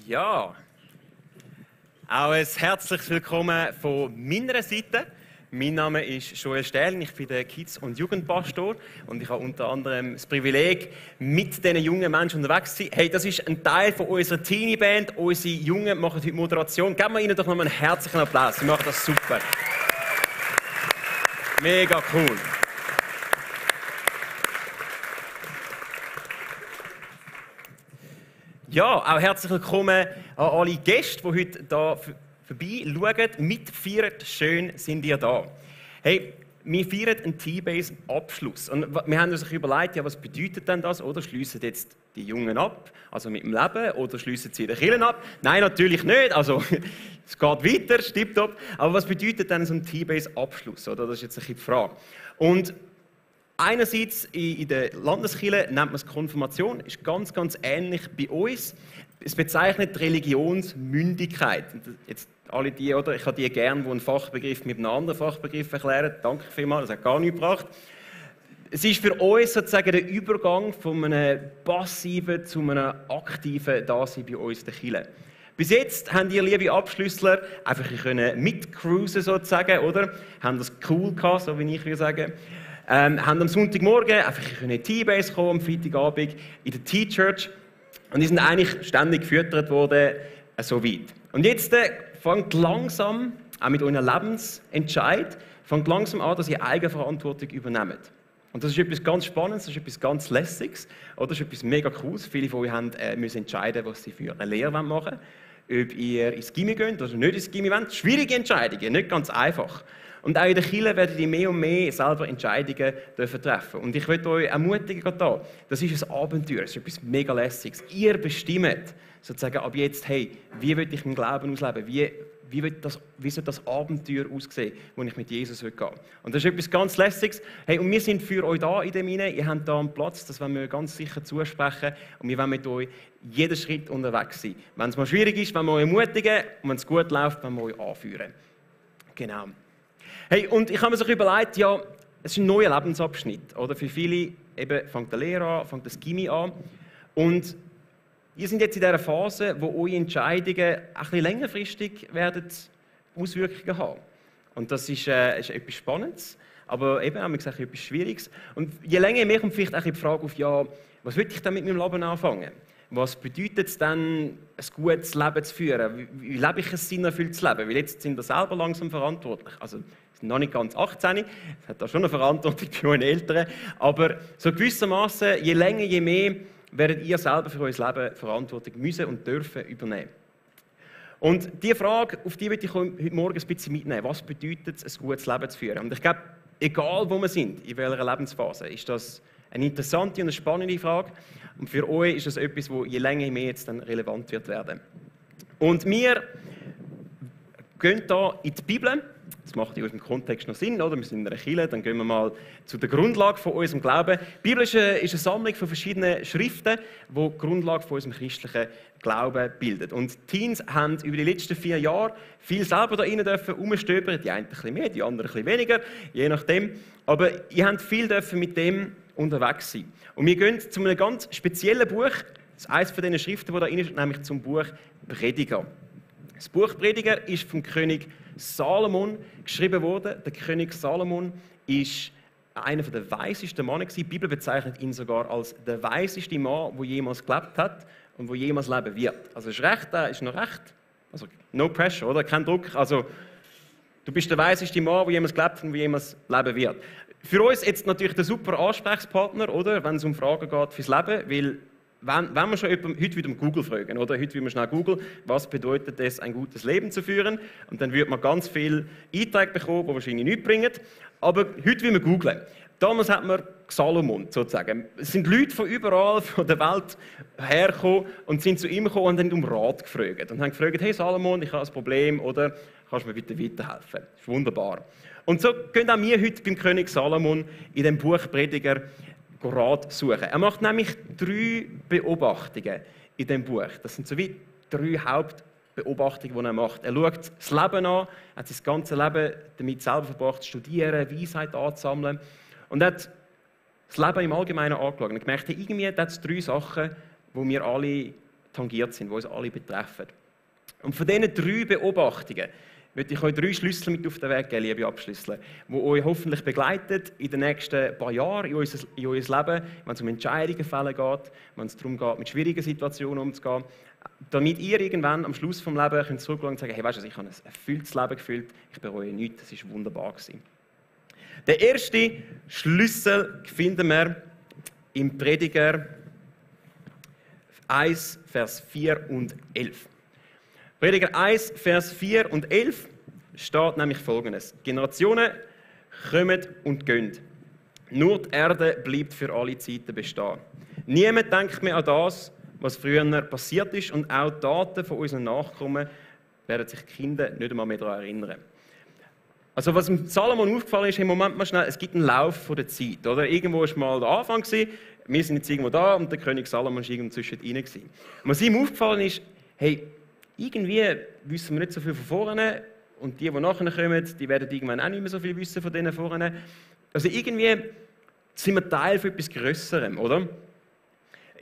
Ja, auch ein herzliches Willkommen von meiner Seite. Mein Name ist Joel Stählin, ich bin der Kids- und Jugendpastor und ich habe unter anderem das Privileg, mit diesen jungen Menschen unterwegs zu sein. Hey, das ist ein Teil von unserer Teenie-Band. Unsere Jungen machen heute Moderation. Geben wir ihnen doch nochmal einen herzlichen Applaus. Sie machen das super. Mega cool. Ja, auch herzlich willkommen an alle Gäste, die heute hier vorbeischauen, mitfeiern. Schön sind ihr da. Hey, wir feiern einen T-Base-Abschluss. Und wir haben uns überlegt, ja, was bedeutet denn das? Oder schliessen jetzt die Jungen ab, also mit dem Leben, oder schliessen sie den Kirchen ab? Nein, natürlich nicht. Also, es geht weiter, tipptopp. Aber was bedeutet denn so ein T-Base-Abschluss? Oder? Das ist jetzt ein bisschen die Frage. Und einerseits in der Landeskirche nennt man es Konfirmation, ist ganz, ganz ähnlich bei uns. Es bezeichnet Religionsmündigkeit. Jetzt alle die, oder? Ich habe die gerne, die einen Fachbegriff mit einem anderen Fachbegriff erklären. Danke vielmals, das hat gar nichts gebracht. Es ist für uns sozusagen der Übergang von einem passiven zu einem aktiven Dasein bei uns in der Kirche. Bis jetzt haben die, liebe Abschlüssler, einfach mitcruisen sozusagen, oder? Haben das cool gehabt, so wie ich würde sagen. Haben am Sonntagmorgen einfach in die T-Base kommen, am Freitagabend in der T-Church. Und die sind eigentlich ständig gefüttert worden, so weit. Und jetzt fängt langsam, auch mit euren Lebensentscheid, fängt langsam an, dass ihr Eigenverantwortung übernehmt. Und das ist etwas ganz Spannendes, das ist etwas ganz Lässiges, oder? Das ist etwas mega Cooles. Viele von euch müssen entscheiden, was sie für eine Lehre machen wollen. Ob ihr ins Gymi geht oder nicht ins Gymi wollt. Schwierige Entscheidungen, nicht ganz einfach. Und auch in der Kirche werdet ihr mehr und mehr selber Entscheidungen treffen. Und ich möchte euch ermutigen, da. Das ist ein Abenteuer, das ist etwas mega Lässiges. Ihr bestimmt sozusagen ab jetzt, hey, wie will ich meinen Glauben ausleben? Wie soll das Abenteuer aussehen, wo ich mit Jesus gehen will? Und das ist etwas ganz Lässiges. Hey, und wir sind für euch da in dem hinein. Ihr habt da einen Platz, das wollen wir ganz sicher zusprechen. Und wir wollen mit euch jeden Schritt unterwegs sein. Wenn es mal schwierig ist, wollen wir euch ermutigen. Und wenn es gut läuft, wollen wir euch anführen. Genau. Hey, und ich habe mir so überlegt, ja, es ist ein neuer Lebensabschnitt. Oder? Für viele eben fängt die Lehre an, fängt das Gymi an. Und ihr seid jetzt in dieser Phase, wo eure Entscheidungen ein bisschen längerfristig werden Auswirkungen haben. Und das ist etwas Spannendes, aber eben auch etwas Schwieriges. Und je länger je mehr kommt vielleicht auch die Frage auf, ja, was will ich denn mit meinem Leben anfangen? Was bedeutet es denn, ein gutes Leben zu führen? Wie lebe ich ein sinnerfülltes Leben? Weil jetzt sind wir selber langsam verantwortlich. Also, wir sind noch nicht ganz 18, es hat da schon eine Verantwortung bei euren Eltern. Aber so gewissermaßen, je länger, je mehr, werdet ihr selber für euer Leben Verantwortung müssen und dürfen übernehmen. Und diese Frage, auf die möchte ich heute Morgen ein bisschen mitnehmen. Was bedeutet es, ein gutes Leben zu führen? Und ich glaube, egal wo wir sind, in welcher Lebensphase, ist das eine interessante und eine spannende Frage. Und für euch ist das etwas, das je länger je mehr jetzt dann relevant wird werden. Und wir gehen hier in die Bibel. Das macht in unserem Kontext noch Sinn, oder? Wir sind in einer Kirche, dann gehen wir mal zu der Grundlage von unserem Glauben. Die Bibel ist eine Sammlung von verschiedenen Schriften, die die Grundlage von unserem christlichen Glauben bildet. Und die Teens haben über die letzten 4 Jahre viel selber da rein herumstöbern. Die einen ein bisschen mehr, die anderen ein bisschen weniger, je nachdem. Aber ihr habt viel mit dem unterwegs sein. Und wir gehen zu einem ganz speziellen Buch. Das ist eines von diesen Schriften, die da rein ist, nämlich zum Buch Prediger. Das Buch Prediger ist vom König Salomon geschrieben worden. Der König Salomon ist einer der weisesten Männer. Die Bibel bezeichnet ihn sogar als der weiseste Mann, der jemals gelebt hat und der jemals leben wird. Also ist noch recht. Also no pressure, oder? Kein Druck. Also du bist der weiseste Mann, der jemals gelebt hat und der jemals leben wird. Für uns jetzt natürlich der super Ansprechpartner, oder? Wenn es um Fragen geht fürs Leben, weil wenn wir schon jemanden, heute wieder Google fragen, oder? Heute will man schnell Google, was bedeutet es, ein gutes Leben zu führen? Und dann wird man ganz viel Einträge bekommen, die wahrscheinlich nichts bringen. Aber heute will man googlen. Damals hat man Salomon, sozusagen. Es sind Leute von überall von der Welt hergekommen und sind zu ihm gekommen und haben um Rat gefragt. Und haben gefragt, hey Salomon, ich habe ein Problem, oder kannst du mir bitte weiterhelfen? Das ist wunderbar. Und so gehen auch wir heute beim König Salomon in dem Buch Prediger Rat suchen. Er macht nämlich 3 Beobachtungen in dem Buch. Das sind so wie 3 Hauptbeobachtungen, die er macht. Er schaut das Leben an, hat sein ganzes Leben damit selber verbracht, zu studieren, Weisheit anzusammeln. Und er hat das Leben im Allgemeinen angeschaut. Und ich merkte, irgendwie hat es 3 Sachen, die wir alle tangiert sind, die uns alle betreffen. Und von diesen 3 Beobachtungen möchte ich euch 3 Schlüssel mit auf den Weg geben, liebe Abschlüssler, die euch hoffentlich begleitet in den nächsten paar Jahren in euer Leben, wenn es um Entscheidungen fällen geht, wenn es darum geht, mit schwierigen Situationen umzugehen, damit ihr irgendwann am Schluss des Lebens zurückschauen und sagen, hey, weißt du, ich habe ein erfülltes Leben gefühlt, ich bereue nichts, das war wunderbar gewesen. Der erste Schlüssel finden wir im Prediger 1, Vers 4 und 11. Prediger 1, Vers 4 und 11 steht nämlich Folgendes. Generationen kommen und gehen. Nur die Erde bleibt für alle Zeiten bestehen. Niemand denkt mehr an das, was früher passiert ist, und auch die Daten von unseren Nachkommen werden sich die Kinder nicht einmal mehr daran erinnern. Also was dem Salomon aufgefallen ist, im Moment mal schnell, es gibt einen Lauf von der Zeit. Oder? Irgendwo war mal der Anfang, wir sind jetzt irgendwo da und der König Salomon war irgendwo zwischendrin. Und was ihm aufgefallen ist, hey, irgendwie wissen wir nicht so viel von vorne und die nachher kommen, die werden irgendwann auch nicht mehr so viel wissen von denen vorne. Also irgendwie sind wir Teil von etwas Grösserem, oder?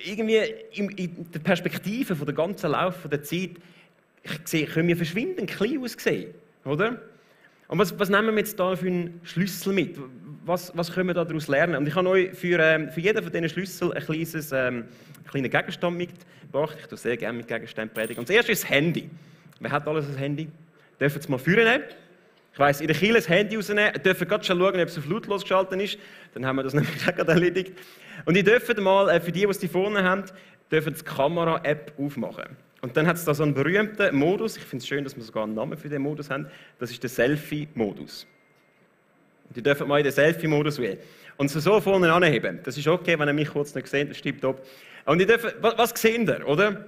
Irgendwie in der Perspektive von der ganzen Lauf der Zeit, ich sehe, können wir verschwindend klein aussehen, oder? Und was nehmen wir jetzt da für einen Schlüssel mit? Was können wir daraus lernen? Und ich habe euch für jeden von diesen Schlüsseln einen kleinen Gegenstand mitgebracht. Ich tue sehr gerne mit Gegenständen predigen. Und das erste ist das Handy. Wer hat alles ein Handy? Dürfen Sie es mal führen? Ich weiss, in der Kirche das Handy rausnehmen. Ihr dürft gerade schon schauen, ob es auf lautlos geschaltet ist. Dann haben wir das nämlich auch gerade erledigt. Und ihr dürft mal, für die die vorne haben, dürfen die Kamera-App aufmachen. Und dann hat es da so einen berühmten Modus. Ich finde es schön, dass wir sogar einen Namen für diesen Modus haben. Das ist der Selfie-Modus. Und ihr dürft mal in den Selfie-Modus wählen. Und so vorne anheben. Das ist okay, wenn ihr mich kurz nicht seht, das stimmt ab. Und ihr dürft, was seht ihr, oder?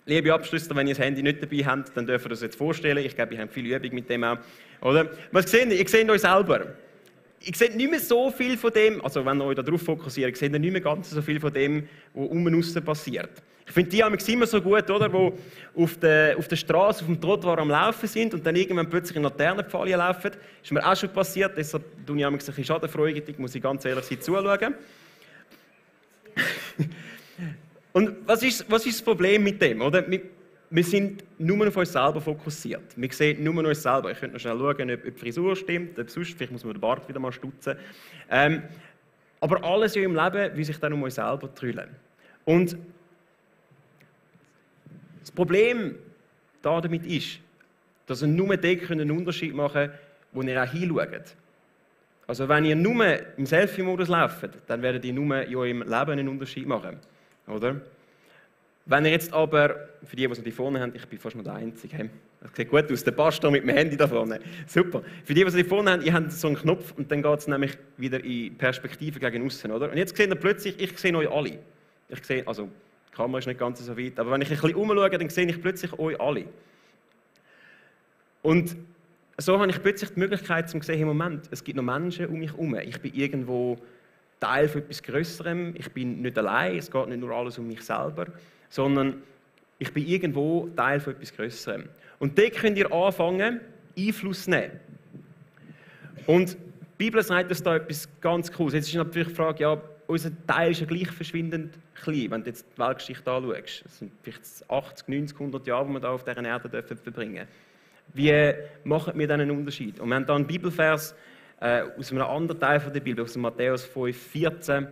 Liebe Abschlüssler, wenn ihr das Handy nicht dabei habt, dann dürft ihr das jetzt vorstellen. Ich glaube, ihr habt viel Übung mit dem auch. Oder? Was seht ihr? Ihr seht euch selber. Ihr seht nicht mehr so viel von dem, also wenn ihr euch darauf fokussiert, seht ihr nicht mehr ganz so viel von dem, was um und aussen passiert. Ich finde die haben immer so gut, oder, wo auf der Straße, auf dem Trottoir am Laufen sind und dann irgendwann plötzlich in Laternenpfahlen laufen. Das ist mir auch schon passiert, deshalb tue ich ein bisschen schadenfreudig, muss ich ganz ehrlich sein, zuschauen. Und was ist das Problem mit dem? Oder? Wir sind nur auf uns selber fokussiert. Wir sehen nur uns selber. Ich könnte noch schnell schauen, ob die Frisur stimmt, ob sonst, vielleicht muss man den Bart wieder mal stutzen. Aber alles im Leben will sich dann um uns selber drüllen. Und das Problem damit ist, dass ihr nur dort einen Unterschied machen könnt, wo ihr auch hinschaut. Also wenn ihr nur im Selfie-Modus lauft, dann werdet ihr nur in eurem Leben einen Unterschied machen. Oder? Wenn ihr jetzt aber, für die es noch vorne haben, ich bin fast noch der Einzige, das sieht gut aus, der Pastor mit dem Handy da vorne, super. Für die es vorne haben, ihr habt so einen Knopf und dann geht es nämlich wieder in Perspektive gegen außen, oder? Und jetzt seht ihr plötzlich, ich sehe euch alle. Ich sehe, also die Kamera ist nicht ganz so weit, aber wenn ich ein bisschen umschaue, dann sehe ich plötzlich euch alle. Und so habe ich plötzlich die Möglichkeit zu sehen, hey, Moment, es gibt noch Menschen um mich herum. Ich bin irgendwo Teil von etwas Grösserem. Ich bin nicht allein, es geht nicht nur alles um mich selber, sondern ich bin irgendwo Teil von etwas Grösserem. Und dort könnt ihr anfangen, Einfluss zu nehmen. Und die Bibel sagt uns da etwas ganz Cooles. Jetzt ist natürlich die Frage, ja, unser Teil ist ja gleich verschwindend klein, wenn du jetzt die Weltgeschichte anschaust. Es sind vielleicht 80, 90, 100 Jahre, die wir da auf dieser Erde verbringen dürfen. Wie machen wir dann einen Unterschied? Und wir haben hier einen Bibelvers aus einem anderen Teil der Bibel, aus Matthäus 5, 14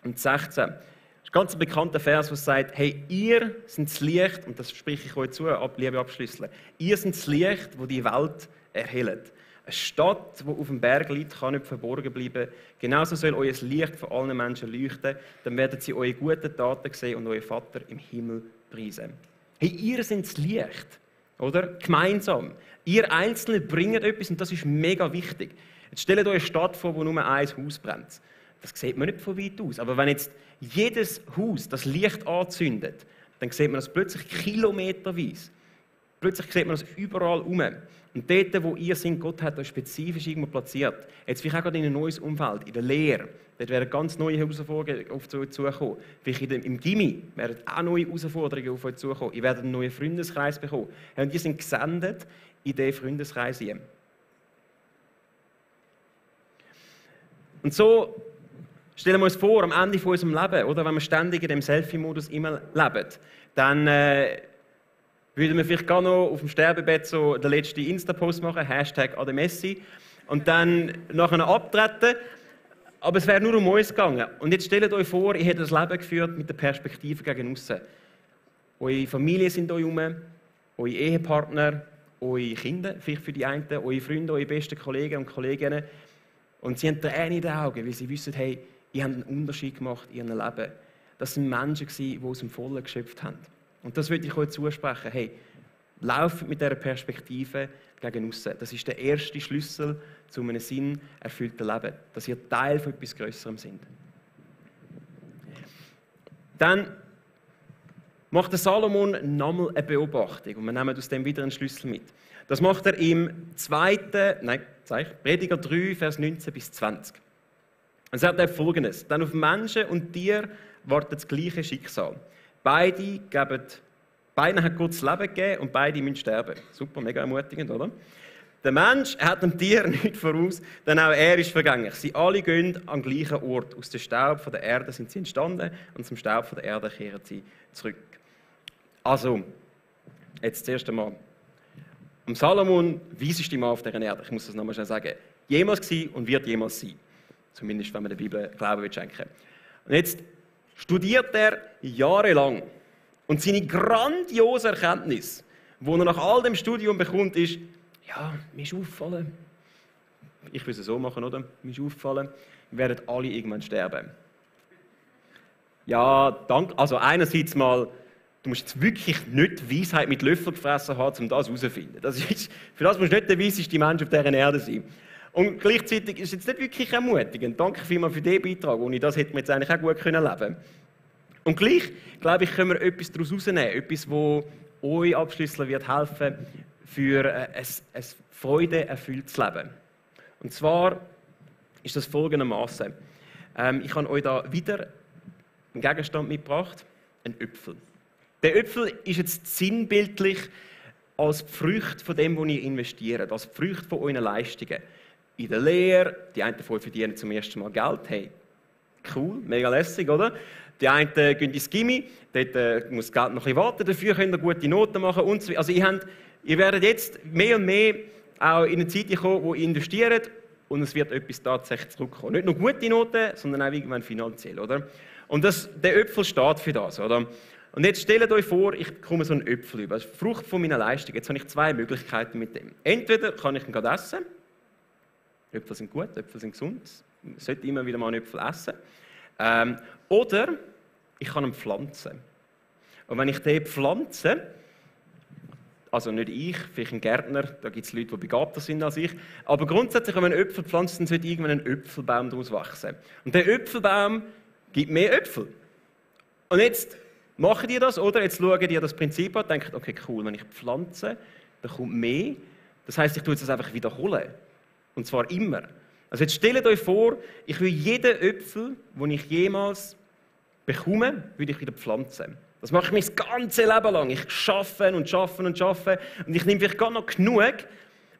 und 16. Das ist ein ganz bekannter Vers, der sagt, hey, ihr seid das Licht, und das spreche ich euch zu, liebe Abschlüssler, ihr seid das Licht, das die Welt erhellt. Eine Stadt, die auf dem Berg liegt, kann nicht verborgen bleiben. Genauso soll euer Licht von allen Menschen leuchten, dann werden sie eure guten Taten sehen und euren Vater im Himmel preisen. Hey, ihr seid das Licht, oder? Gemeinsam. Ihr Einzelne bringt etwas und das ist mega wichtig. Jetzt stellt euch eine Stadt vor, wo nur ein Haus brennt. Das sieht man nicht von weit aus. Aber wenn jetzt jedes Haus das Licht anzündet, dann sieht man das plötzlich kilometerweise. Plötzlich sieht man das überall herum. Und dort, wo ihr seid, Gott hat euch spezifisch irgendwo platziert. Jetzt vielleicht auch gerade in ein neues Umfeld, in der Lehre. Dort werden ganz neue Herausforderungen auf euch zukommen. Vielleicht im Gymi werden auch neue Herausforderungen auf euch zukommen. Ihr werdet einen neuen Freundeskreis bekommen. Und ihr seid gesendet in diesen Freundeskreis hier. Und so stellen wir uns vor, am Ende von unserem Leben, oder wenn wir ständig in dem Selfie-Modus immer leben, dann würden wir vielleicht gar noch auf dem Sterbebett so den letzten Insta-Post machen, #Ademessi, und dann nachher abtreten. Aber es wäre nur um uns gegangen. Und jetzt stellt euch vor, ihr hättet das Leben geführt mit der Perspektive gegen aussen. Eure Familie sind euch herum, eure Ehepartner, eure Kinder, vielleicht für die einen, eure Freunde, eure besten Kollegen und Kolleginnen. Und sie haben Tränen in den Augen, weil sie wissen, hey, ihr habt einen Unterschied gemacht in ihrem Leben. Das sind Menschen, die aus dem Vollen geschöpft haben. Und das würde ich euch zusprechen. Hey, lauft mit dieser Perspektive gegen aussen. Das ist der erste Schlüssel zu einem sinnerfüllten Leben. Dass ihr Teil von etwas Grösserem sind. Dann macht der Salomon nochmal eine Beobachtung. Und wir nehmen aus dem wieder einen Schlüssel mit. Das macht er im Prediger 3, Vers 19 bis 20. Und er sagt Folgendes: Denn auf Menschen und Tier wartet das gleiche Schicksal. Beiden hat Gott das Leben gegeben und beide müssen sterben. Super, mega ermutigend, oder? Der Mensch hat dem Tier nichts voraus, denn auch er ist vergänglich. Sie alle gehen am gleichen Ort. Aus dem Staub von der Erde sind sie entstanden und zum Staub von der Erde kehren sie zurück. Also, jetzt zuerst einmal. Am Salomon, weiseste Mann auf dieser Erde, ich muss das nochmal schnell sagen, jemals gewesen und wird jemals sein. Zumindest, wenn man der Bibel Glauben schenken will. Und jetzt studiert er jahrelang. Und seine grandiose Erkenntnis, die er nach all dem Studium bekommt, ist, ja, mir ist aufgefallen, ich will es so machen, oder? Mir ist aufgefallen, wir werden alle irgendwann sterben. Ja, danke. Also einerseits mal, du musst jetzt wirklich nicht Weisheit mit Löffeln gefressen haben, um das herauszufinden. Für das musst du nicht der weiseste Mensch auf dieser Erde sein. Und gleichzeitig ist es jetzt nicht wirklich ermutigend. Danke vielmals für diesen Beitrag. Ohne das hätten wir jetzt eigentlich auch gut leben können. Und gleich, glaube ich, können wir etwas daraus herausnehmen. Etwas, das euch Abschlüssler wird helfen, für ein freudeerfülltes Leben. Und zwar ist das folgendermaßen. Ich habe euch da wieder einen Gegenstand mitgebracht, einen Äpfel. Der Äpfel ist jetzt sinnbildlich als Frucht von dem, was ihr investiert, als Frucht von euren Leistungen. In der Lehre, die einen von euch verdienen zum ersten Mal Geld, hey, cool, mega lässig, oder? Die einen gehen ins Gymi, dort muss das Geld noch ein bisschen warten, dafür könnt ihr gute Noten machen und so. Also ihr werdet jetzt mehr und mehr auch in eine Zeit kommen, wo ihr investiert und es wird etwas tatsächlich zurückkommen. Nicht nur gute Noten, sondern auch irgendwann finanziell, oder? Und der Äpfel steht für das, oder? Und jetzt stellt euch vor, ich bekomme so einen Äpfel über. Das ist die Frucht von meiner Leistung. Jetzt habe ich zwei Möglichkeiten mit dem. Entweder kann ich ihn gerade essen. Äpfel sind gut, Äpfel sind gesund. Man sollte immer wieder mal einen Äpfel essen. Oder ich kann ihn pflanzen. Und wenn ich den pflanze, also nicht ich, vielleicht ein Gärtner, da gibt es Leute, die begabter sind als ich, aber grundsätzlich, wenn man einen Äpfel pflanzt, dann sollte irgendwann ein Äpfelbaum daraus wachsen. Und der Äpfelbaum gibt mehr Äpfel. Und jetzt macht ihr das, oder? Jetzt schaut ihr das Prinzip an und denkt, okay, cool, wenn ich pflanze, dann kommt mehr. Das heisst, ich tue es einfach wiederholen. Und zwar immer. Also jetzt stellt euch vor, ich will jeden Äpfel, den ich jemals bekomme, würde ich wieder pflanzen. Das mache ich mein ganzes Leben lang. Ich arbeite und arbeite und arbeite. Und ich nehme vielleicht gar noch genug,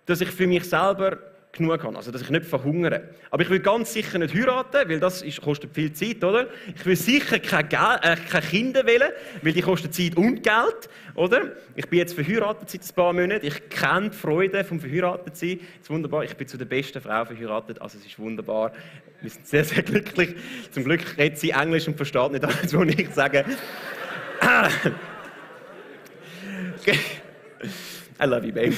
dass ich für mich selber genug habe. Also, dass ich nicht verhungere. Aber ich will ganz sicher nicht heiraten, weil das kostet viel Zeit, oder? Ich will sicher keine Kinder wählen, weil die kosten Zeit und Geld, oder? Ich bin jetzt verheiratet seit ein paar Monaten. Ich kenne die Freude vom Verheiratetsein. Es ist wunderbar. Ich bin zu der besten Frau verheiratet. Also, es ist wunderbar. Wir sind sehr, sehr glücklich. Zum Glück redet sie Englisch und versteht nicht alles, was ich sage. I love you, babe.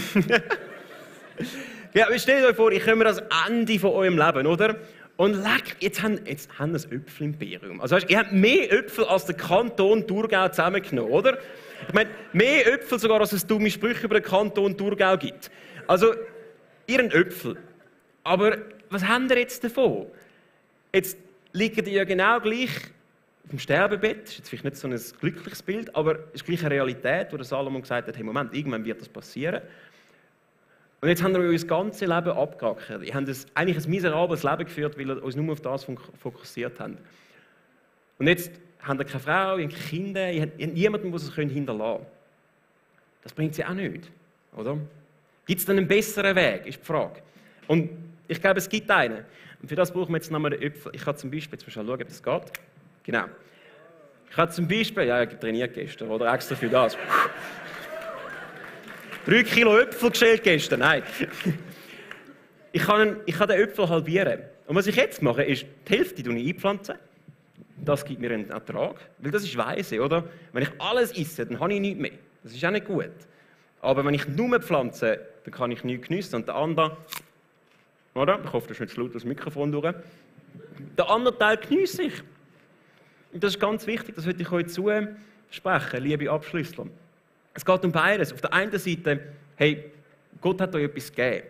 Ja, aber stellt euch vor, ich komme das Ende von eurem Leben, oder? Und jetzt haben wir ein Äpfelimperium. Also, ihr habt mehr Äpfel als der Kanton Thurgau zusammengenommen, oder? Ich meine, mehr Äpfel sogar, als es dumme Sprüche über den Kanton Thurgau gibt. Also, ihr habt Äpfel. Aber was habt ihr jetzt davon? Jetzt liegt ihr ja genau gleich auf dem Sterbebett. Das ist jetzt vielleicht nicht so ein glückliches Bild, aber es ist gleich eine Realität, wo der Salomon gesagt hat, hey, Moment, irgendwann wird das passieren. Und jetzt haben wir euer ganzes Leben abgehackt. Ihr habt eigentlich ein miserables Leben geführt, weil ihr uns nur auf das fokussiert habt. Und jetzt habt ihr keine Frau, ihr habt keine Kinder, ihr habt niemanden, der es hinterlassen kann. Das bringt sie auch nicht, oder? Gibt es dann einen besseren Weg, ist die Frage. Und Ich glaube, es gibt einen. Und für das brauchen wir jetzt nochmal den Äpfel. Ich kann zum Beispiel, jetzt mal schauen, ob das geht. Genau. Ich habe zum Beispiel, ja, ich habe trainiert gestern, oder extra für das. 3 Kilo Äpfel geschält gestern, nein. Ich kann den Äpfel halbieren. Und was ich jetzt mache, ist, die Hälfte einpflanzen. Das gibt mir einen Ertrag, weil das ist weise, oder? Wenn ich alles esse, dann habe ich nichts mehr. Das ist auch nicht gut. Aber wenn ich nur pflanze, dann kann ich nichts geniessen. Und der andere, oder? Ich hoffe, das ist nicht laut das Mikrofon durch. Den anderen Teil geniesse ich. Und das ist ganz wichtig, das würde ich euch zusprechen, liebe Abschlüssler. Es geht um beides. Auf der einen Seite, hey, Gott hat euch etwas gegeben.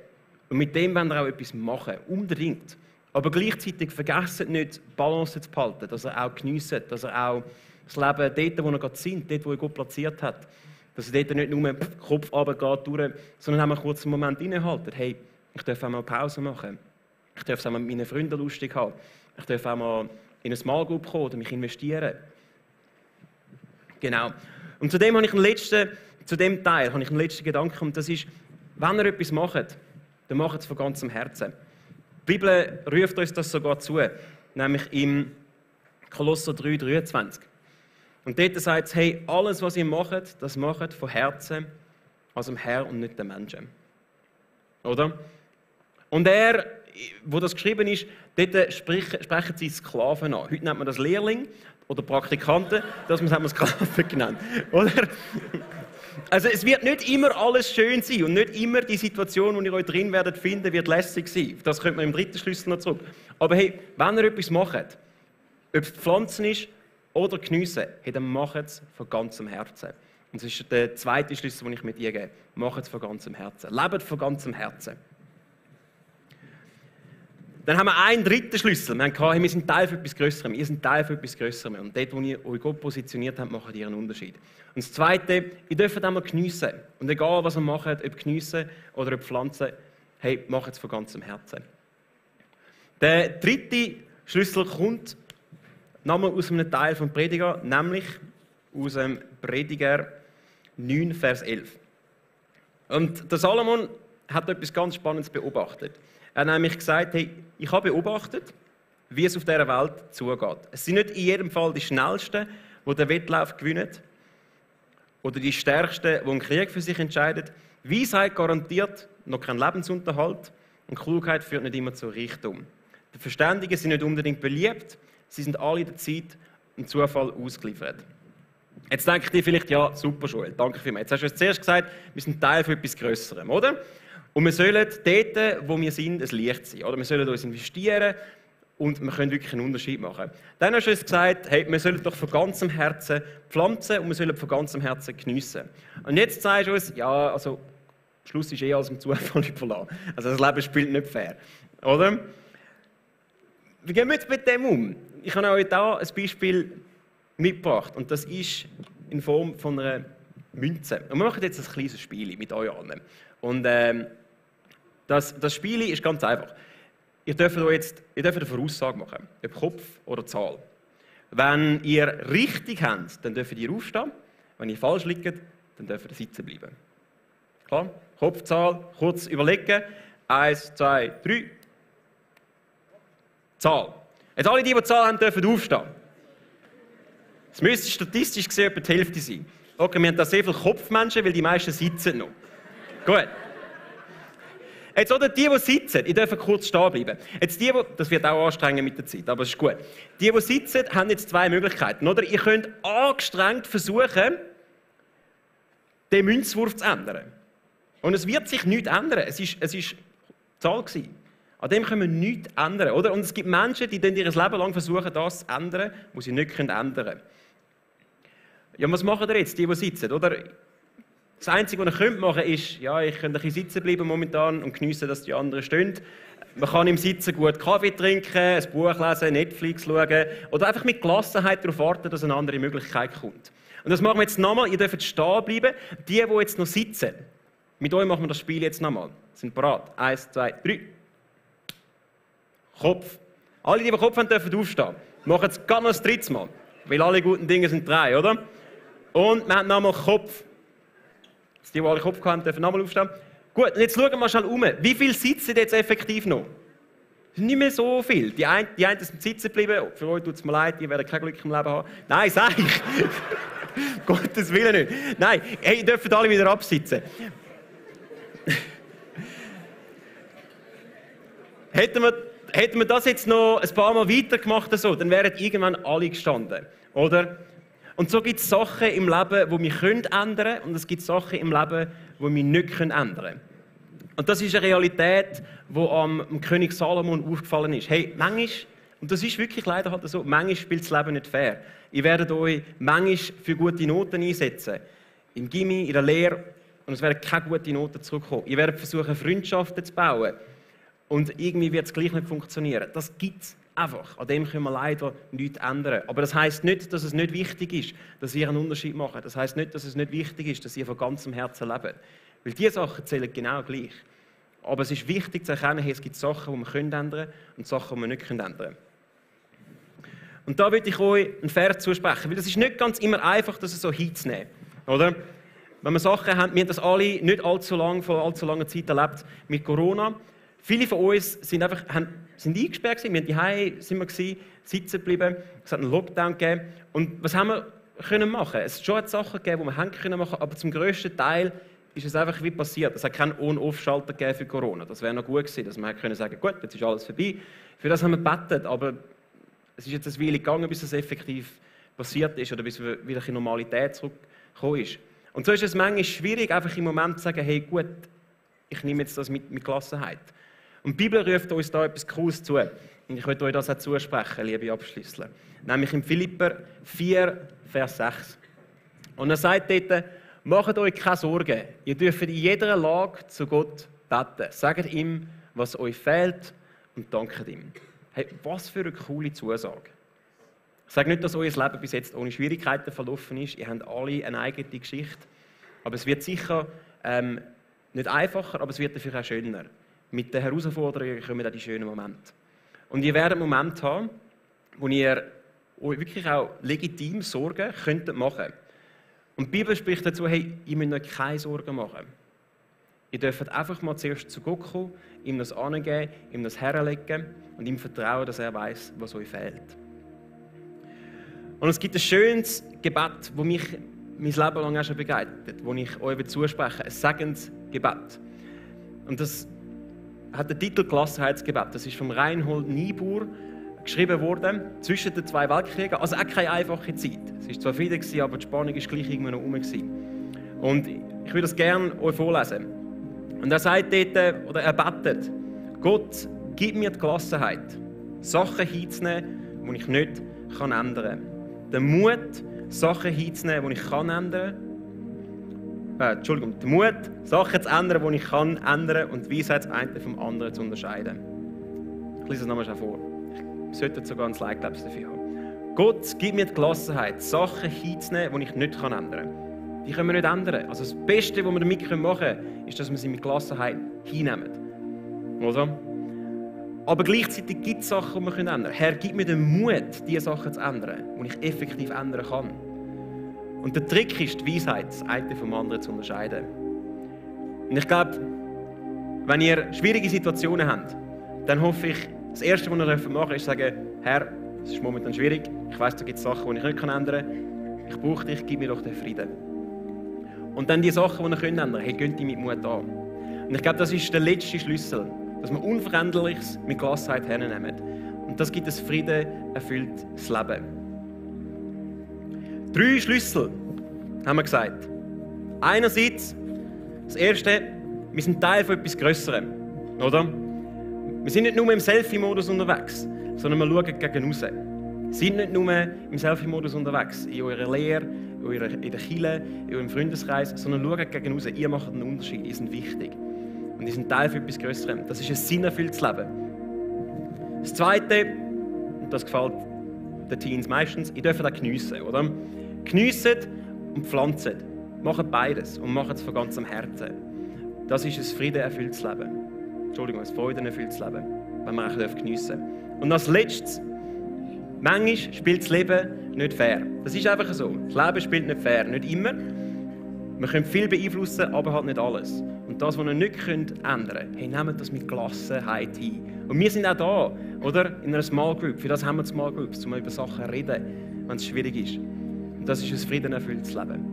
Und mit dem wollen wir auch etwas machen, unbedingt. Aber gleichzeitig vergesst nicht, die Balance zu behalten, dass ihr auch geniesst, dass ihr auch das Leben dort, wo ihr gerade seid, dort, wo ihr Gott platziert hat, dass ihr dort nicht nur Kopf runtergeht, durch, sondern auch mal kurz einen Moment innehaltet. Hey, ich darf auch mal Pause machen. Ich darf es auch mal mit meinen Freunden lustig haben. Ich darf auch mal in eine Small Group kommen oder mich investieren. Genau. Und zu dem Teil habe ich einen letzten Gedanken. Und das ist, wenn ihr etwas macht, dann macht es von ganzem Herzen. Die Bibel ruft uns das sogar zu, nämlich im Kolosser 3,23. Und dort sagt es, hey, alles, was ihr macht, das macht von Herzen, also dem Herrn und nicht den Menschen. Oder? Und er, wo das geschrieben ist, dort sprechen sie Sklaven an. Heute nennt man das Lehrling oder Praktikanten, das haben wir Sklaven genannt. Oder? Also es wird nicht immer alles schön sein und nicht immer die Situation, in der ihr euch drin werdet finden, wird lässig sein. Das kommt man im dritten Schlüssel noch zurück. Aber hey, wenn ihr etwas macht, ob es Pflanzen ist oder Geniessen, hey, dann macht es von ganzem Herzen. Und das ist der zweite Schlüssel, den ich mit dir gebe. Macht es von ganzem Herzen. Lebt von ganzem Herzen. Dann haben wir einen dritten Schlüssel. Wir sind Teil von etwas Größerem. Ihr seid Teil von etwas Größerem. Und dort, wo ihr euch Gott positioniert habt, macht ihr einen Unterschied. Und das Zweite, ihr dürft einmal geniessen. Und egal, was ihr macht, ob geniessen oder ob pflanzen, hey, macht es von ganzem Herzen. Der dritte Schlüssel kommt nochmal aus einem Teil vom Prediger, nämlich aus dem Prediger 9, Vers 11. Und der Salomon hat etwas ganz Spannendes beobachtet. Er hat nämlich gesagt, hey, ich habe beobachtet, wie es auf dieser Welt zugeht. Es sind nicht in jedem Fall die Schnellsten, die den Wettlauf gewinnen, oder die Stärksten, die einen Krieg für sich entscheiden. Weisheit garantiert noch keinen Lebensunterhalt und Klugheit führt nicht immer zur Richtung. Die Verständigen sind nicht unbedingt beliebt, sie sind alle der Zeit und Zufall ausgeliefert. Jetzt denkt ihr vielleicht, ja, super, Joel, danke vielmals. Jetzt hast du uns zuerst gesagt, wir sind Teil von etwas Größerem, oder? Und wir sollen dort, wo wir sind, ein Licht sein. Oder? Wir sollen uns investieren und wir können wirklich einen Unterschied machen. Dann hast du uns gesagt, hey, wir sollen doch von ganzem Herzen pflanzen und wir sollen von ganzem Herzen geniessen. Und jetzt sagst du uns, ja, also, Schluss ist als dem Zufall überlassen. Also das Leben spielt nicht fair. Oder? Wie gehen wir jetzt mit dem um? Ich habe euch hier ein Beispiel mitgebracht und das ist in Form von einer Münze. Und wir machen jetzt ein kleines Spiel mit euch allen. Und das Spiel ist ganz einfach. Ihr dürft eine Voraussage machen, ob Kopf oder Zahl. Wenn ihr richtig habt, dann dürft ihr aufstehen. Wenn ihr falsch liegt, dann dürft ihr sitzen bleiben. Klar? Kopf, Zahl, kurz überlegen. 1, 2, 3. Zahl. Jetzt alle, die Zahl haben, dürfen aufstehen. Es müsste statistisch gesehen etwa die Hälfte sein. Okay, wir haben da sehr viele Kopfmenschen, weil die meisten sitzen noch. Gut. Jetzt, oder die sitzen, ihr dürft kurz stehen bleiben. Jetzt das wird auch anstrengend mit der Zeit, aber es ist gut. Die sitzen, haben jetzt zwei Möglichkeiten. Oder? Ihr könnt angestrengt versuchen, den Münzwurf zu ändern. Und es wird sich nichts ändern. Es ist Zahl gewesen. An dem können wir nichts ändern. Oder? Und es gibt Menschen, die ihr Leben lang versuchen, das zu ändern, was sie nicht ändern können. Ja, was machen ihr jetzt, die sitzen? Oder? Das Einzige, was ihr machen könnt, ist, ja, ich könnte ein bisschen sitzen bleiben momentan und geniessen, dass die anderen stehen. Man kann im Sitzen gut Kaffee trinken, ein Buch lesen, Netflix schauen oder einfach mit Gelassenheit darauf warten, dass eine andere Möglichkeit kommt. Und das machen wir jetzt nochmal. Ihr dürft stehen bleiben. Die jetzt noch sitzen, mit euch machen wir das Spiel jetzt nochmal. Sind bereit? 1, 2, 3. Kopf. Alle, die Kopf haben, dürfen aufstehen. Wir machen es gerade noch das dritte Mal. Weil alle guten Dinge sind 3, oder? Und wir haben nochmal Kopf. Die alle Kopf haben, dürfen nochmal aufstehen. Gut, und jetzt schauen wir mal schnell um. Wie viele sitzen jetzt effektiv noch? Es sind nicht mehr so viel. Die einen sind sitzen geblieben. Für euch tut es mir leid, ihr werdet kein Glück im Leben haben. Nein, sag ich. Gottes Willen nicht. Nein, hey, ihr dürft alle wieder absitzen. Hätten wir das jetzt noch ein paar Mal weitergemacht, so, dann wären irgendwann alle gestanden. Oder? Und so gibt es Sachen im Leben, die wir ändern können, und es gibt Sachen im Leben, die wir nicht ändern können. Und das ist eine Realität, die am König Salomon aufgefallen ist. Hey, manchmal, und das ist wirklich leider halt so, manchmal spielt das Leben nicht fair. Ihr werdet euch manchmal für gute Noten einsetzen. Im Gymi, in der Lehre, und es werden keine guten Noten zurückkommen. Ihr werdet versuchen, Freundschaften zu bauen. Und irgendwie wird es gleich nicht funktionieren. Das gibt es einfach. An dem können wir leider nichts ändern. Aber das heisst nicht, dass es nicht wichtig ist, dass ihr einen Unterschied macht. Das heisst nicht, dass es nicht wichtig ist, dass ihr von ganzem Herzen lebt. Weil diese Sachen zählen genau gleich. Aber es ist wichtig zu erkennen, hey, es gibt Sachen, die wir ändern können und Sachen, die wir nicht ändern können. Und da würde ich euch einen Vers zusprechen, weil es ist nicht ganz immer einfach, das so hinzunehmen. Oder? Wenn wir Sachen haben, wir haben das alle nicht allzu lang, vor allzu langer Zeit erlebt mit Corona. Viele von uns sind eingesperrt gewesen. Wir waren sitzen geblieben. Es hat einen Lockdown gegeben. Und was haben wir können machen? Es hat schon Sachen gegeben, die wir machen können, aber zum grössten Teil ist es einfach wie passiert. Es hat keinen On-Off-Schalter gegeben für Corona. Das wäre noch gut gewesen, dass wir können sagen, gut, jetzt ist alles vorbei. Für das haben wir gebetet, aber es ist jetzt eine Weile gegangen, bis es effektiv passiert ist oder bis wieder in Normalität zurückgekommen ist. Und so ist es manchmal schwierig, einfach im Moment zu sagen, hey gut, ich nehme jetzt das mit Gelassenheit. Und die Bibel ruft uns da etwas Cooles zu. Und ich möchte euch das auch zusprechen, liebe Abschlüssler. Nämlich in Philipper 4, Vers 6. Und er sagt dort, macht euch keine Sorgen. Ihr dürft in jeder Lage zu Gott beten. Sagt ihm, was euch fehlt und dankt ihm. Hey, was für eine coole Zusage. Ich sage nicht, dass euer Leben bis jetzt ohne Schwierigkeiten verlaufen ist. Ihr habt alle eine eigene Geschichte. Aber es wird sicher nicht einfacher, aber es wird dafür auch schöner. Mit den Herausforderungen kommen auch die schönen Momente. Und ihr werdet Momente haben, wo ihr euch wirklich auch legitim Sorgen könntet machen. Und die Bibel spricht dazu, hey, ihr müsst euch keine Sorgen machen. Ihr dürft einfach mal zuerst zu Gott kommen, ihm das angeben, ihm das herlegen und ihm vertrauen, dass er weiß, was euch fehlt. Und es gibt ein schönes Gebet, das mich mein Leben lang auch schon begleitet, das ich euch zusprechen will. Ein Segensgebet. Und das hat den Titel Gelassenheitsgebet. Das ist vom Reinhold Niebuhr geschrieben worden, zwischen den zwei Weltkriegen. Also auch keine einfache Zeit. Es war zwar Frieden, aber die Spannung war gleich irgendwann noch rum. Und ich würde das gerne euch vorlesen. Und er sagt dort, oder er betet, Gott, gib mir die Gelassenheit, Sachen hinzunehmen, die ich nicht ändern kann. Den Mut, Sachen hinzunehmen, die ich ändern kann. Den Mut, Sachen zu ändern, die ich ändern kann und die Weisheit, das eine vom anderen zu unterscheiden. Ich lese es nochmal schon vor. Ich sollte sogar ein Slide dafür haben. Gott, gib mir die Gelassenheit, Sachen hinzunehmen, die ich nicht ändern kann. Die können wir nicht ändern. Also das Beste, was wir damit machen können, ist, dass wir sie mit Gelassenheit hinnehmen. Oder? Aber gleichzeitig gibt es Sachen, die wir ändern können. Herr, gib mir den Mut, diese Sachen zu ändern, die ich effektiv ändern kann. Und der Trick ist die Weisheit, das eine vom anderen zu unterscheiden. Und ich glaube, wenn ihr schwierige Situationen habt, dann hoffe ich, das Erste, was ihr machen dürft, ist sagen, Herr, es ist momentan schwierig, ich weiss, da gibt es Sachen, die ich nicht ändern kann. Ich brauche dich, gib mir doch den Frieden. Und dann die Sachen, die ihr ändern könnt, hey, geht die mit Mut an. Und ich glaube, das ist der letzte Schlüssel, dass wir Unveränderliches mit Gelassenheit hernehmen. Und das gibt ein friedenerfülltes Leben. 3 Schlüssel, haben wir gesagt. Einerseits, das Erste, wir sind Teil von etwas Grösserem, oder? Wir sind nicht nur im Selfie-Modus unterwegs, sondern wir schauen gegen raus. Seid nicht nur im Selfie-Modus unterwegs, in eurer Lehre, in der Kirche, in eurem Freundeskreis, sondern schaut gegen raus. Ihr macht einen Unterschied, ihr seid wichtig. Und ihr seid Teil von etwas Grösserem. Das ist ein sinnerfülltes Leben. Das Zweite, und das gefällt den Teens meistens, ihr dürft auch geniessen, oder? Geniessen und pflanzen. Macht beides und macht es von ganzem Herzen. Das ist ein friedenerfülltes Leben. Entschuldigung, ein freudenerfülltes Leben, wenn man auch geniessen darf. Und als Letztes, manchmal spielt das Leben nicht fair. Das ist einfach so. Das Leben spielt nicht fair, nicht immer. Wir können viel beeinflussen, aber halt nicht alles. Und das, was wir nicht ändern können, hey, nehmt das mit Gelassenheit hin. Und wir sind auch da, oder? In einer Small Group. Für das haben wir Small Groups, um über Sachen zu reden, wenn es schwierig ist. Und das ist ein friedenerfülltes Leben.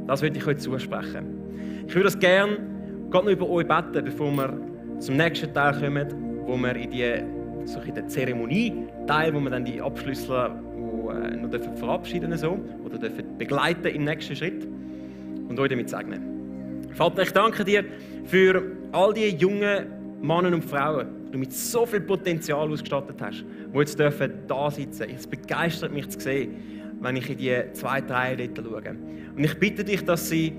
Das würde ich euch zusprechen. Ich würde das gerne gerade noch über euch beten, bevor wir zum nächsten Teil kommen, wo wir in der Zeremonie-Teil, wo wir dann die Abschlüsse noch verabschieden so, oder dürfen begleiten im nächsten Schritt und euch damit segnen. Vater, ich danke dir für all die jungen Männer und Frauen, die du mit so viel Potenzial ausgestattet hast, die jetzt dürfen da sitzen. Es begeistert mich zu sehen, wenn ich in die 2, 3 dort schaue. Und ich bitte dich, dass sie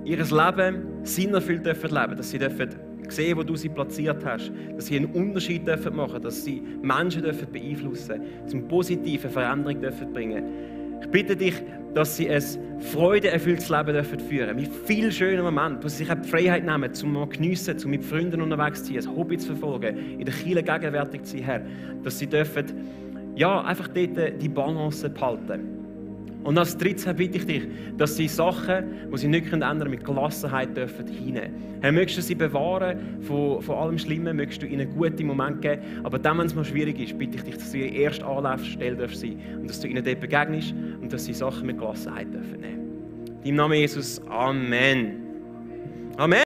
ihr Leben sinnerfüllt leben dürfen, dass sie dürfen sehen, wo du sie platziert hast, dass sie einen Unterschied machen dürfen, dass sie Menschen beeinflussen dürfen, zum positiven Veränderung bringen dürfen. Ich bitte dich, dass sie ein freudeerfülltes Leben führen dürfen, mit viel schönen Momenten, wo sie sich auch die Freiheit nehmen, um zu geniessen, um mit Freunden unterwegs zu sein, ein Hobby zu verfolgen, in der Kirche gegenwärtig zu sein, Herr. Dass sie dürfen, einfach dort die Balance behalten. Und als Drittes bitte ich dich, dass sie Sachen, die sie nicht ändern können, mit Gelassenheit dürfen hinnehmen. Herr, möchtest du sie bewahren von allem Schlimmen, möchtest du ihnen gute Momente geben, aber dann, wenn es mal schwierig ist, bitte ich dich, dass du ihre erste Anlaufstelle sein darfst und dass du ihnen dort begegnest und dass sie Sachen mit Gelassenheit nehmen dürfen. In deinem Namen Jesus, Amen. Amen.